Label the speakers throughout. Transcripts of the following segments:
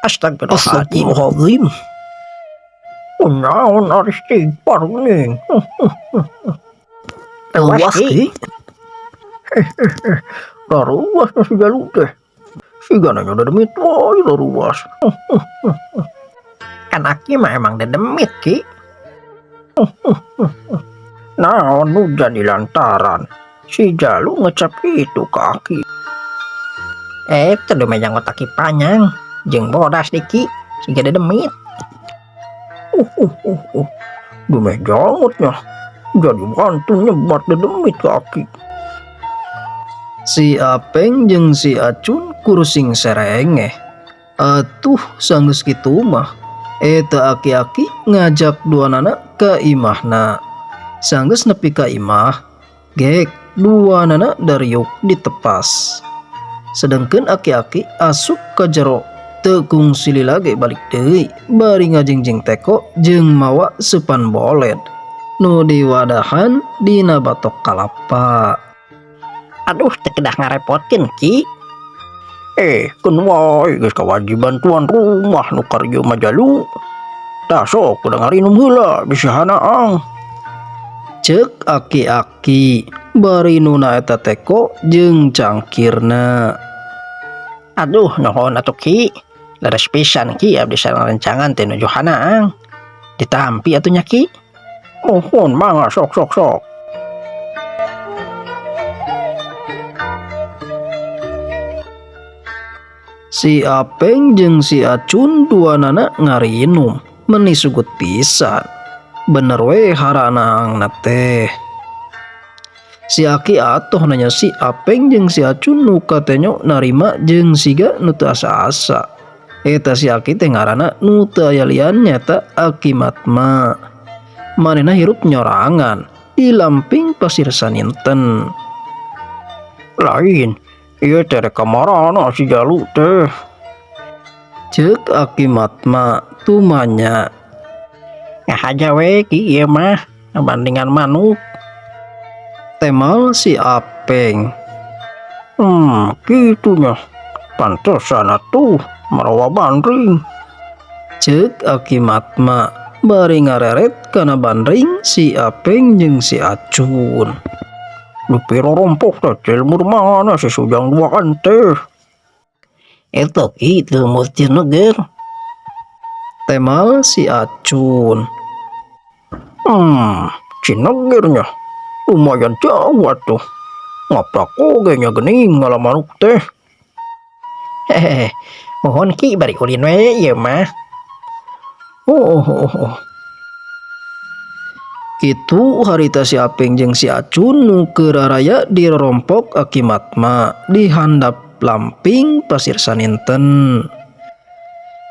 Speaker 1: Astagfirullahaladzim. Astagfirullahaladzim. Kunaon ari istighfar geuning. Awas ki. Daruas na si Jalu teh. Sigana nya dedemit wae daruas. Kan aki mah emang dedemit ki. Naon nu jadi lantaran si Jalu ngecap itu ke aki. Teu dumeh janggot aki panjang jeung bodas diki siga dedemit. Dumeh janggotnya jadi bantu nyebat dedemit ke aki.
Speaker 2: Si Apeng jeung si Acun kurusing serengeh. Atuh sanggeus kitu mah eta aki-aki ngajak duanana ka imahna. Sanggeus nepi ka imah, gek duanana dariuk ditepas. Sedengkeun aki-aki asup ka jero teu kungsi lila ge balik deui bari ngajingjing teko jeung mawa seupan boled nu diwadahan dina batok kalapa.
Speaker 1: Aduh teu kedah ngarepotkeun ki. Keun wae geus kawajiban tuan rumah nu karya mah Jalu. Tah sok kudu ngarinum heula bisi hanaang.
Speaker 2: Ceuk aki-aki bari nuna eta teko jeung cangkirna.
Speaker 1: Aduh nuhun atuh ki. Leres pisan ki abdi sareng rencangan teh nuju hanaang. Ditampi atuh nya ki. Muhun mangga sok sok sok.
Speaker 2: Si Apeng jeung si Acun duanana ngarinum meni sugut pisan. Bener we haranaangna teh. Si Aki atoh nanya si Apeng jeung si Acun nu katenyo narima jeung siga nu teu asa-asa. Eta si Aki teh ngaranna nu teu aya lian nyaeta Aki Matma. Manehna hirup nyorangan di lamping pasir saninten.
Speaker 1: Lain ieu teh rek kamarana si Jalu teh.
Speaker 2: Ceuk Aki Matma tumanya.
Speaker 1: Ngahaja we ki ieu mah ngabandingan manuk.
Speaker 2: Temal si Apeng.
Speaker 1: Kitunya. Pantesan atuh marawa bandring.
Speaker 2: Ceuk Aki Matma bari ngareret kana bandring si Apeng jeung si Acun.
Speaker 1: Dipiro rompok teh tilmur mana si Sujang duaan teh. Eta ki tilmur Cineger.
Speaker 2: Temal si Acun.
Speaker 1: Cinegernya lumayan jauh atuh. Ngaprak oge nya geuning ngalamanuk teh. Hehehe, mohon ki bari ulin we ieu mah. Oh.
Speaker 2: Kitu harita si Apeng jeung si Acun nu keur raraya dirorompok Aki Matma di handap lamping pasir saninten.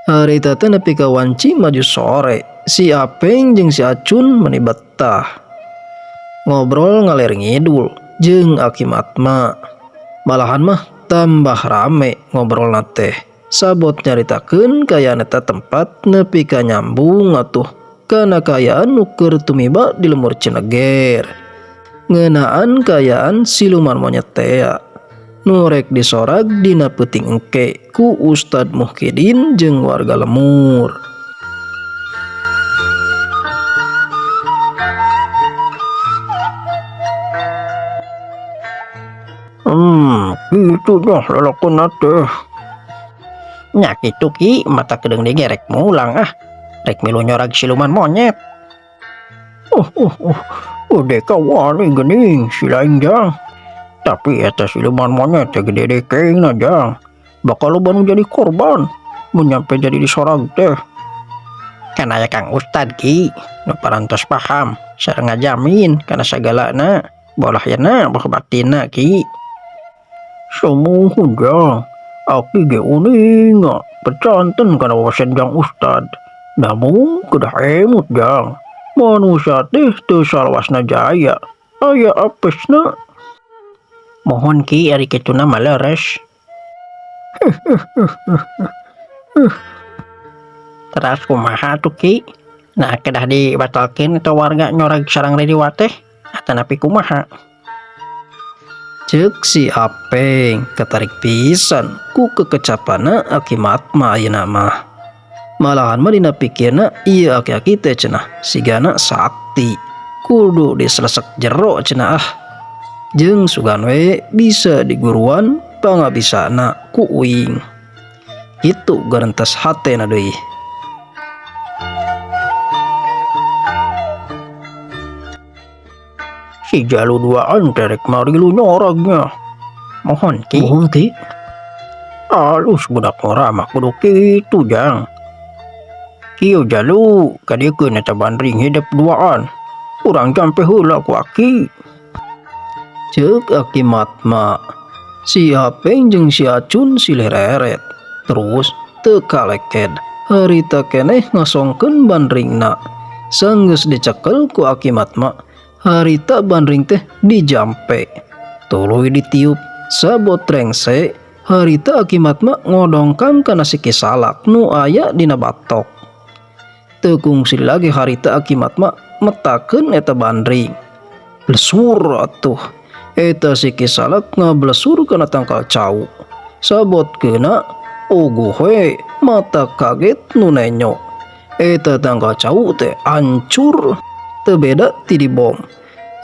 Speaker 2: Harita teh nepi ka wanci maju sore, si Apeng jeung si Acun meni betah. Ngobrol ngaler ngidul jeung Aki Matma. Malahan mah tambah rame ngobrolna teh. Sabot nyaritakeun kaayaan eta tempat nepi ka nyambung atuh kana kaayaan nu keur tumiba di lemur Cineger. Ngeunaan kaayaan siluman monyet tea. Nu rek disorag dina peuting engke ku Ustad Muhkidin jeung warga lemur.
Speaker 1: Kitu dah lalakonna teh. Nya kitu ki mata kedeung deui ge rek mulang ah. Rek milu nyorag siluman monyet. Udah kawani geuning si lain jang. Tapi eta siluman monyet teh gede dekengna jang. Bakal loba nu jadi korban mun nyampe jadi disorag teh. Kan aya Kang Ustad ki nu parantos paham sareng ngajamin kana sagalana bolah yeuna boh batinna ki. Sumuhun jang. Aki ge uninga percanten kana wawasan jang Ustad. Namun kedah emut jang. Manusia teh teu salawasna jaya. Aya apesna. Mohon ki ari kituna mah leres. Teras kumaha tuh ki? Nah kedah dibatalkeun eta warga nyorag sarang ririwa teh atanapi kumaha?
Speaker 2: Cek si Apeng katarik pisan ku kekecapana Aki Matma ayeuna mah. Malahan mah dina pikirna ieu aki-aki teh cenah sigana sakti. Kudu diselesek jero cenah ah. Jeung sugan we bisa diguruan pangabisana ku uing. Kitu garentes hatena deui.
Speaker 1: Si jalu duaan teh rek marilu nyoragnya. Mohon Ki.
Speaker 2: Mohon Ki.
Speaker 1: Alus budak ngora mah kudu kitu jang. Kieu jalu kadiekeun eta bandring hidep duaan. Urang jampe heula ku aki.
Speaker 2: Cek Aki Matma. Si Apeng jeung si Acun silih reret. Terus teu kaleked. Harita keneh ngasongkeun bandringna. Sanggeus dicekel ku Aki Matma. Harita bandring teh dijampe. Tuluy ditiup sabot rengse. Harita Aki Matma ngodongkam kana si Kisalak nu aya dina batok. Teu kungsi lagi harita Aki Matma metakeun eta bandring. Blesur atuh. Eta si Kisalak ngablesur kana tangkal cau. Sabot keuna uguh we mata kaget nu nenyo. Eta tangkal cau teh hancur. Teu beda ti dibom.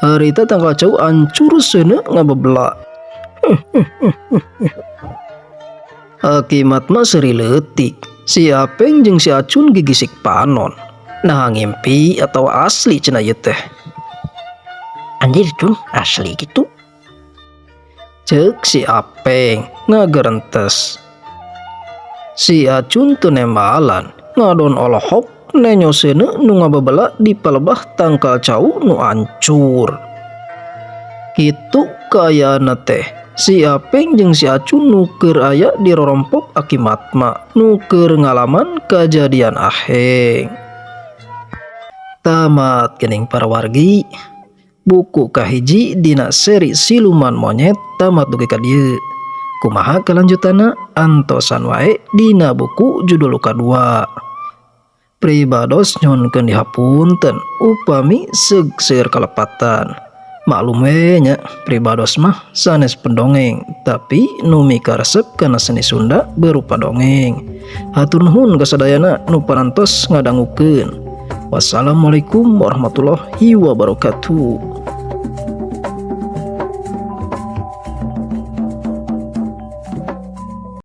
Speaker 2: Harita tangkal cau hancur seuneu ngabebela. Aki Matma seuri leutik. Si Apeng jeung si Acun gigisik panon. Nah ngimpi atau asli cenah ieu teh.
Speaker 1: Anjir Cun, asli gitu.
Speaker 2: Cek si Apeng ngagerentes. Si Acun teu nembalan ngadon olohok nenyo seuneu nu ngabebela di palebah tangkal cau nu hancur. Kitu kaayana teh. Si Apeng jeung si Acun nu keur aya di rorompok Aki Matma nu keur ngalaman kajadian aheng. Tamat geuning para wargi. Buku kahiji dina seri Siluman Monyet tamat dugi ka dieu. Kumaha kelanjutanna antosan wae dina buku judul kadua. Pribados nyuhunkeun dihapunten upami seueur kalepatan. Maklum we nya pribados mah sanes pendongeng tapi nu mikaresep kana seni Sunda berupa dongeng. Hatur nuhun kasadayana nu parantos ngadangukeun. Wassalamualaikum warahmatullahi wabarakatuh.